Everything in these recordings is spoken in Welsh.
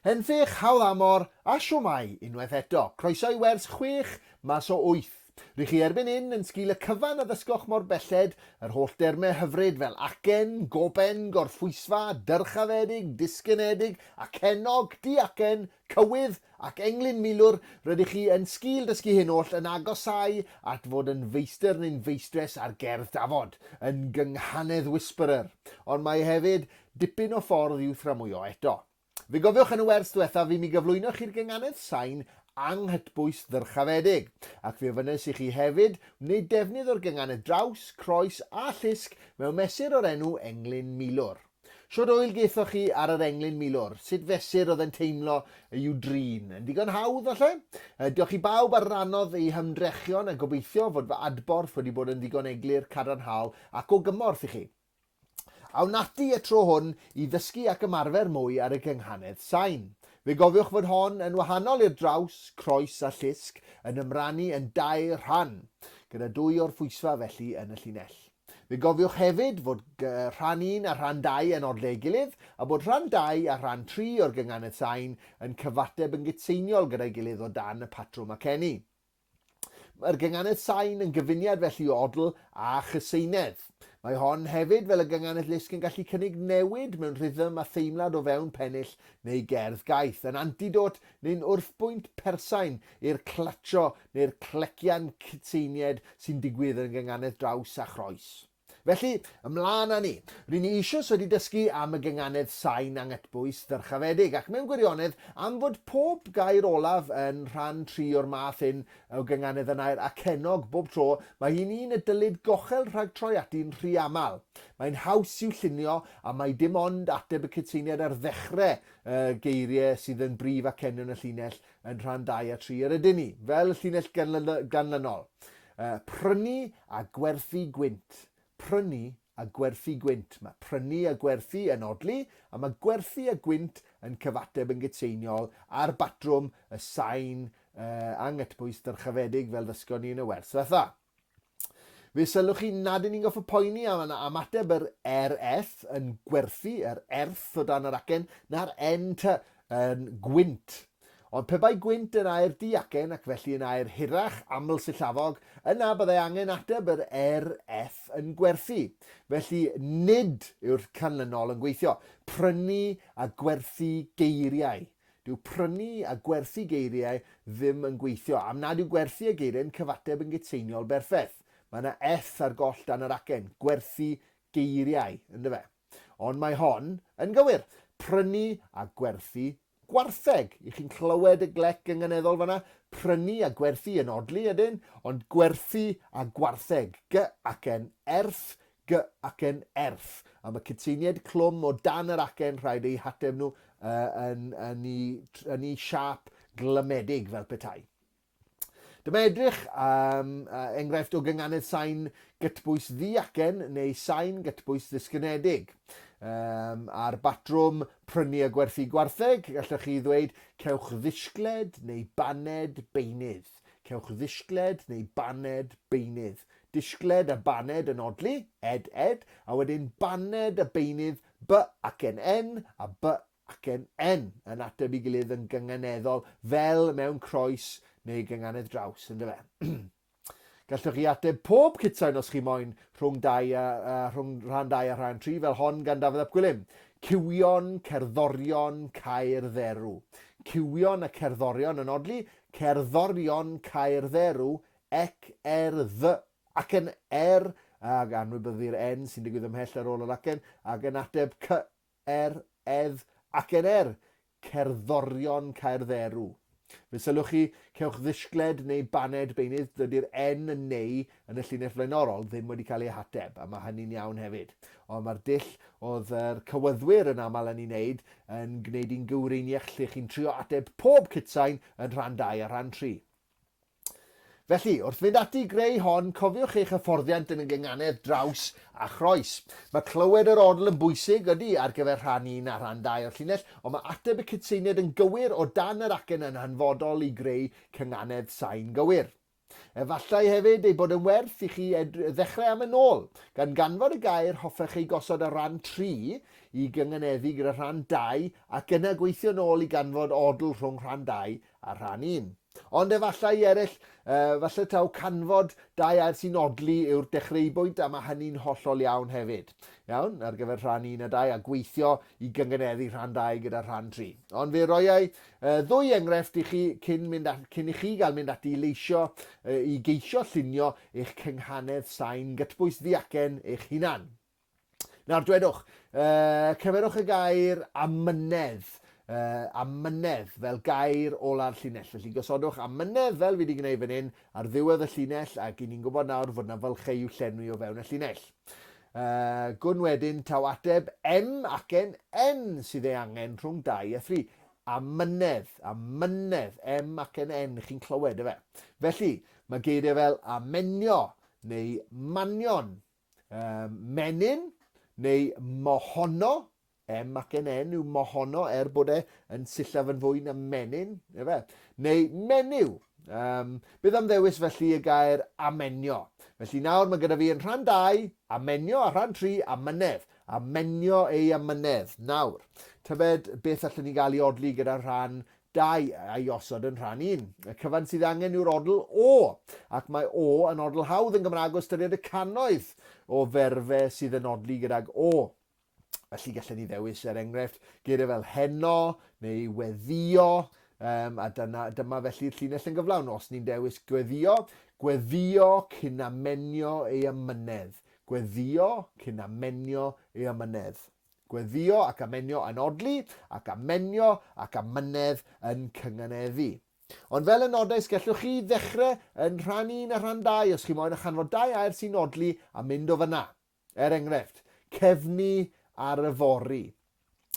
Henffych, hawdd amor, a shwmae unwaith eto. Croeso i wers chwech mas o wyth. Rych chi erbyn hyn yn sgil y cyfan a ddysgoch mor belled, yr holl dermau hyfryd fel acen, goben, gorffwysfa, dyrchafedig, disgynedig, acennog, diacen, cywydd, ac englyn milwr, rydych chi yn sgil dysgu hyn oll yn agosáu at fod yn feistr neu'n feistres ar gerdd dafod, yn gynghanedd whisperer. Ond mae hefyd Dipyn o ffordd i'w thramwyo eto. Fe gofiwch yn y wers dwethaf i mi gyflwyno chi'r gynganedd sain anghytbwys ddyrchafedig, ac fe ofynnais i chi hefyd wneud defnydd o'r gynganedd draws, croes a llusg mewn mesur o'r enw englyn milwr. Shwd oel gaethoch chi ar yr englyn milwr? Sut fesur oedd e'n teimlo i'w drin? Yn ddigon hawdd, falle? Diolch i bawb a rannodd eu hymdrechion a gobeithio fod fy adborth wedi bod yn ddigon eglur, cadarnhaol ac o gymorth i chi. Awn ati y tro hwn i ddysgu ac ymarfer mwy ar y gynghanedd sain. Fe gofiwch fod hon yn wahanol i'r draws, croes a llusg, yn ymrannu yn dair rhan, gyda dwy orffwysfa felly yn y llinell. Fe gofiwch hefyd fod rhan un a rhan dau yn odle ei gilydd, a bod rhan dau a rhan tri o'r gynghanedd sain yn cyfateb yn gytseiniol gyda'i gilydd o dan y patrwm acennu. Mae'r gynganedd sain yn gyfuniad felly o odl a chyseinedd. Mae hon hefyd, fel y gynganedd lusg, yn gallu cynnig newid mewn rhythm a theimlad o fewn pennill neu gerdd gaeth, yn antidot neu'n wrthbwynt persain i'r clatsio neu'r clecian cytseinied sy'n digwydd yn y gynganedd draws a chroes. Felly, ymlaen â ni. Ry'n ni eisoes wedi dysgu am y gynganedd sain anghytbwys ddyrchafedig, ac mewn gwirionedd, am fod pob gair olaf yn rhan tri o'r math hyn o gynganedd yn air acennog bob tro, mae hi'n un y dylid gochel rhag troi ati'n rhy aml. Mae'n haws i'w llunio, a mai dim ond ateb y cytseiniad ar ddechrau y geiriau sydd yn brif acenion y llinell yn rhan dau a tri yr ydyn ni, fel y llinell ganlynol. Prynu a gwerthu gwynt. Prynu a gwerthu gwynt. Mae prynu a gwerthu yn odli, a mae gwerthu a gwynt yn cyfateb yn gytseiniol ar batrwm y sain anghytbwys dyrchafedig fel ddysgon ni yn y wers ddiwetha. Fe sylwch chi nad 'yn ni'n gorfod poeni am am ateb yr RF yn gwerthu, yr erth o dan yr acen, na'r NT yn gwynt. Ond pe bai gwynt yn air diacen ac felly yn air hirach, amlsillafog, yna byddai angen ateb yr RF yn gwerthu. Felly nid yw'r canlynol yn gweithio. Prynu a gwerthu geiriau. Dyw prynu a gwerthu geiriau ddim yn gweithio, am nad yw gwerthu a geiriau'n cyfateb yn gytseiniol berffaith. Mae yna eth ar goll dan yr acen, gwerthu geiriau, yndyfe? Ond mae hon yn gywir. Prynu a gwerthu gwartheg. I chi'n clywed y glec gynganeddol fanna? Prynu a gwerthu yn odli, ydyn, ond gwerthu a gwartheg. G acen erth, G acen erth. A mae cytseiniaid clwm o dan yr acen, rhaid eu hateb nhw uh, yn, yn, i, yn i siâp glymedig fel petai. Dyma edrych am enghraifft o gynganedd sain gytbwys ddi-acen neu sain gytbwys ddisgynedig. Um, ar batrwm prynu a gwerthu gwartheg, gallwch chi ddweud cewch ddisgled neu baned beunydd. Cewch ddisgled neu baned beunydd. Disgled a baned yn odli, ed, ed, a wedyn baned a beunydd, b acen n a b acen N yn ateb ei gilydd yn gynganeddol fel mewn croes neu gynganedd draws, yndyfe? Gallwch chi ateb pob cytsain os chi moyn rhwng, dau a, a, rhwng rhan 2 a rhan 3 fel hon gan Dafydd ap Gwilym. Cywion, cerddorion, Caer Dderw. Cywion a cerddorion yn odli, cerddorion Caer Dderw, ec er dd acen R, ag anwybyddu'r N sy'n digwydd ymhell ar ôl yr acen, ac yn ateb c er, edd, ac er er, cerddorion Caerdderw. Fe sylwch chi, cewch ddishgled neu baned beunydd, dydy'r N yn neu yn y llinell flaenorol ddim wedi cael ei hateb, a mae hynny'n iawn hefyd. Ond mae'r dull oedd yr cywyddwyr yn aml yn ei wneud yn gwneud i'n gywreiniach lle chi'n trio ateb pob cytsain yn rhan 2 a rhan 3. Felly, wrth fynd ati i greu hon, cofiwch eich hyfforddiant yn y gynganedd draws a chroes. Mae clywed yr odl yn bwysig, ydy, ar gyfer rhan 1 a rhan 2 o'r llinell, ond mae ateb y cytseiniad yn gywir o dan yr acen yn hanfodol i greu cynganedd sain gywir. Efallai hefyd ei bod yn werth i chi ddechrau am yn ôl, gan ganfod y gair hoffech ei gosod ar ran 3 i gynganeddu gyda rhan 2 ac yna gweithio'n ôl i ganfod odl rhwng rhan 2 a rhan 1. Ond efallai i eraill, falle taw canfod dau air sy'n odli yw'r dechreubwynt a mae hynny'n hollol iawn hefyd. Iawn, ar gyfer rhan 1 a 2 a gweithio i gyngeneddu rhan 2 gyda rhan 3. Ond fe roiai ddwy enghraifft i chi cyn, mynd at, cyn i chi gael mynd ati i leisio, i geisio llunio eich cynghanedd sain gytbwys ddiacen eich hunan. Nawr dwedwch, uh, cymerwch y gair amynedd, uh, amynedd fel gair ola'r llinell. Felly gosodwch amynedd fel fi wedi gwneud fan hyn ar ddiwedd y llinell ac i ni'n gwybod nawr fod yna fylchau i'w llenwi o fewn y llinell. Uh, gwn wedyn taw ateb M acen N sydd ei angen rhwng 2 a 3. Amynedd, amynedd, M acen N, chi'n clywed efe. Felly, mae geiriau fel amenio neu manion Um, menyn neu mohono, M ac N N yw mohono er bod e yn sillaf yn fwy na menyn, efe? Neu menyw. Um, bydd am ddewis felly y gair amenio. Felly nawr mae gyda fi yn rhan 2, amenio, a rhan 3, amynedd. Amenio ei amynedd. Nawr, tybed beth allwn ni gael i odli gyda rhan 2 a'i osod yn rhan 1. Y cyfan sydd angen yw'r odl o, ac mae o yn odl hawdd yn Gymraeg o ystyried y cannoedd o ferfe sydd yn odli gydag o. Felly gallen ni ddewis, er enghraifft, geiriau fel heno neu weddio, um, a dyna, dyma felly'r llinell yn gyflawn. Os ni'n dewis gweddio, gweddio cyn amenio ei amynedd. Gweddio cyn amenio ei amynedd. Gweddïo ac amenio yn odli, ac amenio ac amynedd yn cynganeddu. Ond fel y nodais, gallwch chi ddechrau yn rhan 1 a rhan 2 os chi moyn a chanfod dau air sy'n odli a mynd o fyna. Er enghraifft, cefnu ar yfory.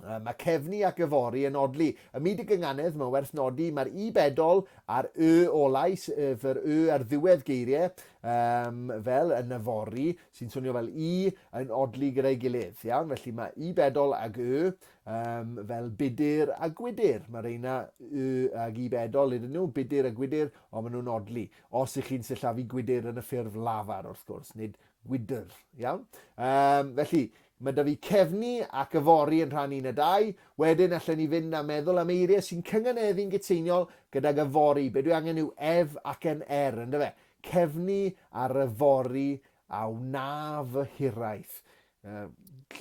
Mae cefnu ac yfory yn odli. Ym myd y gynganedd, mae'n werth nodi, mae'r i bedol a'r y olau, sef yr y ar ddiwedd geiriau, um, fel yn yfory, sy'n swnio fel i, yn odli gyda'i gilydd. Iawn, felly mae i bedol ag y, um, fel budur a gwydyr. Mae reina y ag i bedol ydyn nhw, budur a gwydyr, ond maen nhw'n odli. Os ych chi'n sillafu gwydyr yn y ffurf lafar, wrth gwrs, nid gwydr. Iawn? Um, felly, mae da fi cefnu ac yfory yn rhan 1 a 2. Wedyn allan ni fynd a meddwl am eiriau sy'n cynganeddu'n gytseiniol gydag yfory. Be dwi angen yw ef ac yn er, ynddo fe? Cefnu ar yfory a wna fy hiraeth. Uh,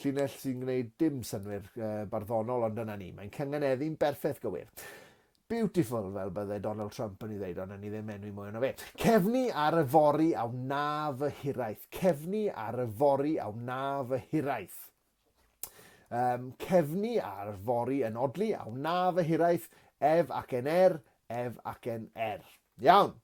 llinell sy'n gwneud dim synnwyr uh, barddonol, ond dyna ni. Mae'n cynganeddu'n berffaith gywir. Beautiful, fel bydde Donald Trump yn ei ddeud, ond ni ddim enwi mwy ono fe. Cefnu ar yfory a wna fy hiraeth. Cefnu ar yfory a wna fy hiraeth. Um, cefnu ar fory yn odli a wna fy hiraeth, ef ac en er, ef ac en er. Iawn.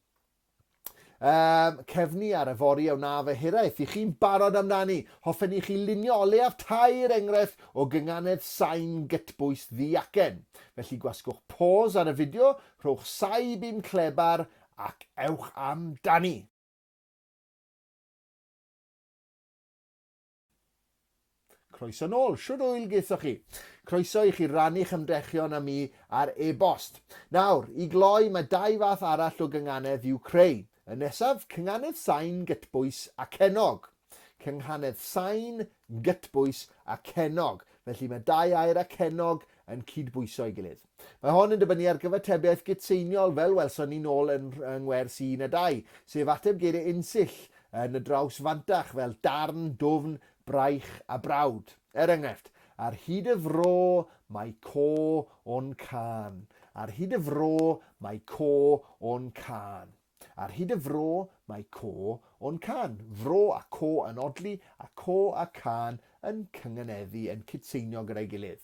Um, cefnu ar yfory a wna fy hiraeth. I chi'n barod amdani? Hoffen i chi lunio o leiaf tair enghraifft o gynganedd sain gytbwys ddiacen. Felly gwasgwch pause ar y fideo, rhowch saib i'm clebar ac ewch amdani! Croeso nôl. Shwd ŵyl gaethoch chi? Croeso i chi rannu'ch ymdrechion â mi ar e-bost. Nawr, i gloi, mae dau fath arall o gynganedd i'w creu. Y nesaf, cynghanedd sain gytbwys acennog. Cynghanedd sain gytbwys acennog. Felly mae dau air acennog yn cydbwyso ei gilydd. Mae hon yn dibynnu ar gyfatebiaeth gytseiniol fel welson ni nôl yn yng ngwers 1 a 2, sef ateb geiriau unsill yn y draws fantach fel darn, dwfn, braich a brawd. Er enghraifft, ar hyd y fro mae co o'n cân. Ar hyd y fro mae co o'n cân. Ar hyd y fro mae co o'n cân. Fro a co yn odli a co a cân yn cynganeddu, yn cytseinio gyda'i gilydd.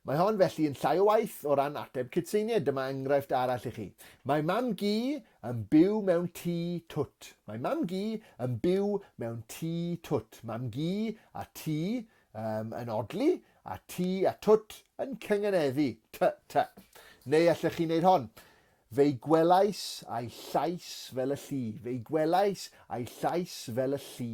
Mae hon felly yn llai o waith o ran ateb cytseiniau. Dyma enghraifft arall i chi. Mae mam gi yn byw mewn tŷ twt. Mae mam gi yn byw mewn tŷ twt. Mam gi a tŷ um, yn odli a tŷ a twt yn cynganeddu. Ty, ty. Neu allech chi wneud hon. Fe'i gwelais a'i llais fel y lli. Fe'i gwelais a'i llais fel y lli.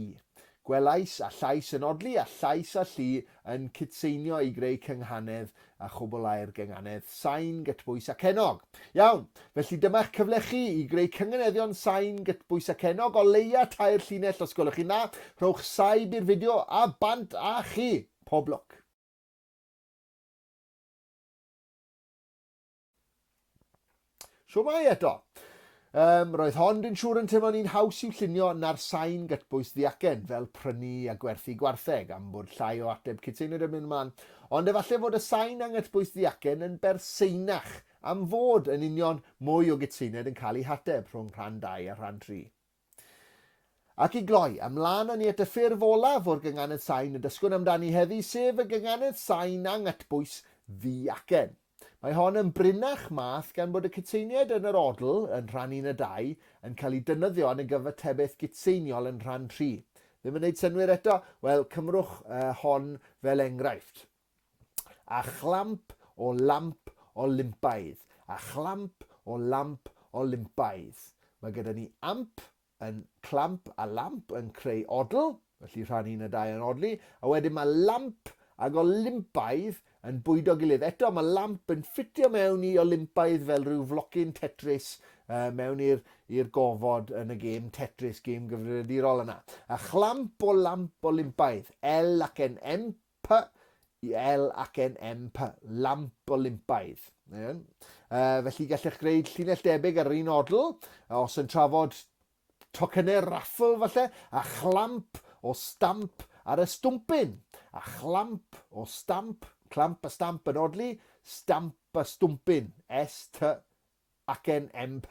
Gwelais a llais yn odli a llais a llu yn cytseinio i greu cynghanedd a chwblhau'r gynganedd sain gytbwys acennog. Iawn, felly dyma'ch cyfle chi i greu cynganeddion sain gytbwys acennog o leia tair llinell os gwelwch chi'n dda. Rhowch saib i'r fideo a bant â chi! Pob lwc! Shwmae eto! Um, roedd hon, dwi'n siŵr, yn teimlo'n un haws i'w llunio na'r sain gytbwys ddiacen, fel prynu a gwerthu gwartheg, am bod llai o ateb cytseiniad yn mynd ymlaen. Ond efallai fod y sain anghytbwys ddiacen yn berseinach, am fod, yn union, mwy o gytseiniad yn cael eu hateb rhwng rhan 2 a rhan 3. Ac i gloi, ymlaen â ni at y ffurf olaf o'r gynganedd sain y dysgwn amdani heddi, sef y gynganedd sain anghytbwys ddi-acen. Mae hon yn brinnach math gan bod y cytseiniaid yn yr odl, yn rhan 1 a 2, yn cael eu defnyddio yn y gyfatebaeth gytseiniol yn rhan 3. Ddim yn neud synnwyr eto? Wel, cymrwch hon fel enghraifft. A chlamp o lamp Olympaidd. A chlamp o lamp Olympaidd. Mae gyda ni amp yn clamp a lamp yn creu odl, felly rhan 1 a 2 yn odli, a wedyn mae lamp ag Olympaidd yn bwydo gilydd. Eto, mae lamp yn ffitio mewn i Olympaidd fel rhyw flocyn Tetris uh, mewn i'r gofod yn y gêm Tetris, gêm gyfrifiadurol yna. A chlamp o lamp Olympaidd, L ac N M P, I L ac N M P, lamp Olympaidd. Iawn. Uh, felly gallech greu llinell debyg ar yr un odl, os yn trafod tocynnau raffl falle, a chlamp o stamp ar y stwmpyn. A chlamp o stamp, clamp a stamp yn odli, stamp a stwmpyn, S T Acen MP,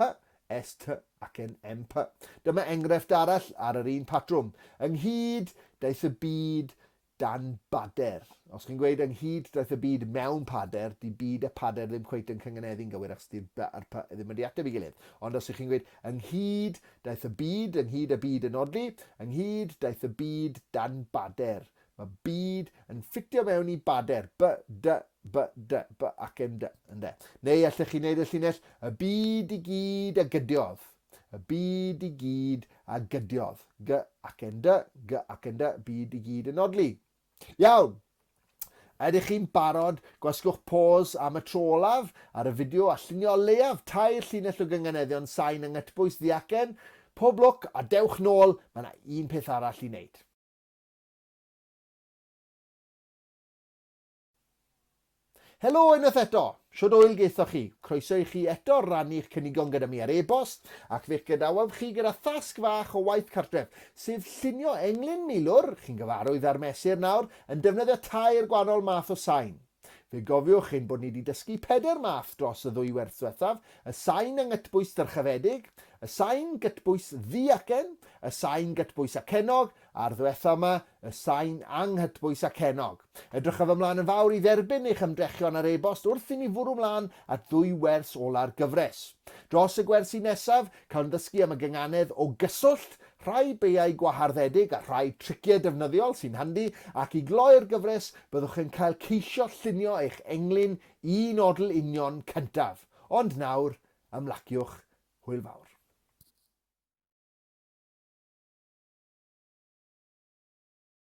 ST acen MP. Dyma enghraifft arall ar yr un patrwm. Ynghyd daeth y byd dan bader. Os chi'n gweud ynghyd daeth y byd mewn pader, di byd a pader ddim cweit yn cynganeddu'n gywir achos di'r b a'r p ddim wedi ateb ei gilydd. Ond os ych chi'n gweud ynghyd daeth y byd, ynghyd a byd yn odli, ynghyd daeth y byd dan bader. Mae byd yn ffitio mewn i bader, b, d, b, d, b ac n, d, ynde. Neu allech chi wneud y llinell, y byd i gyd a gydiodd. Y byd i gyd a gydiodd. G ac n, d, g ac n, d, byd i gyd yn odli. Iawn! Ydych chi'n barod? Gwasgwch pause am y tro olaf ar y fideo a llunio o leiaf tair llinell o gynganeddion sain yng nghytbwys ddiacen. Pob lwc a dewch nôl, mae yna un peth arall i wneud. Helo unwaith eto! Shwd oel gaethoch chi? Croeso i chi eto rannu'ch cynigon gyda mi ar e-bost, ac fe'ch gadawaf chi gyda thasg fach o waith cartref, sef llunio englyn milwr, chi'n gyfarwydd â'r mesur nawr, yn defnyddio tair gwahanol math o sain. Fe gofiwch ein bod ni 'di dysgu pedair math dros y ddwy werth dwethaf, y sain anghytbwys dyrchafedig, y sain gytbwys ddi-acen, y sain gytbwys acennog, a'r ddwetha yma, y sain anghytbwys acennog. Edrychaf ymlaen yn fawr i dderbyn eich ymdrechion ar e-bost wrth i ni fwrw mlaen at ddwy wers ola'r gyfres. Dros y gwersi nesaf, cawn ddysgu am y gynganedd o gyswllt, rhai beiau gwaharddedig a rhai triciau defnyddiol sy'n handi, ac i gloi'r gyfres, byddwch yn cael ceisio llunio eich englyn un odl union cyntaf. Ond nawr, ymlaciwch, hwyl fawr.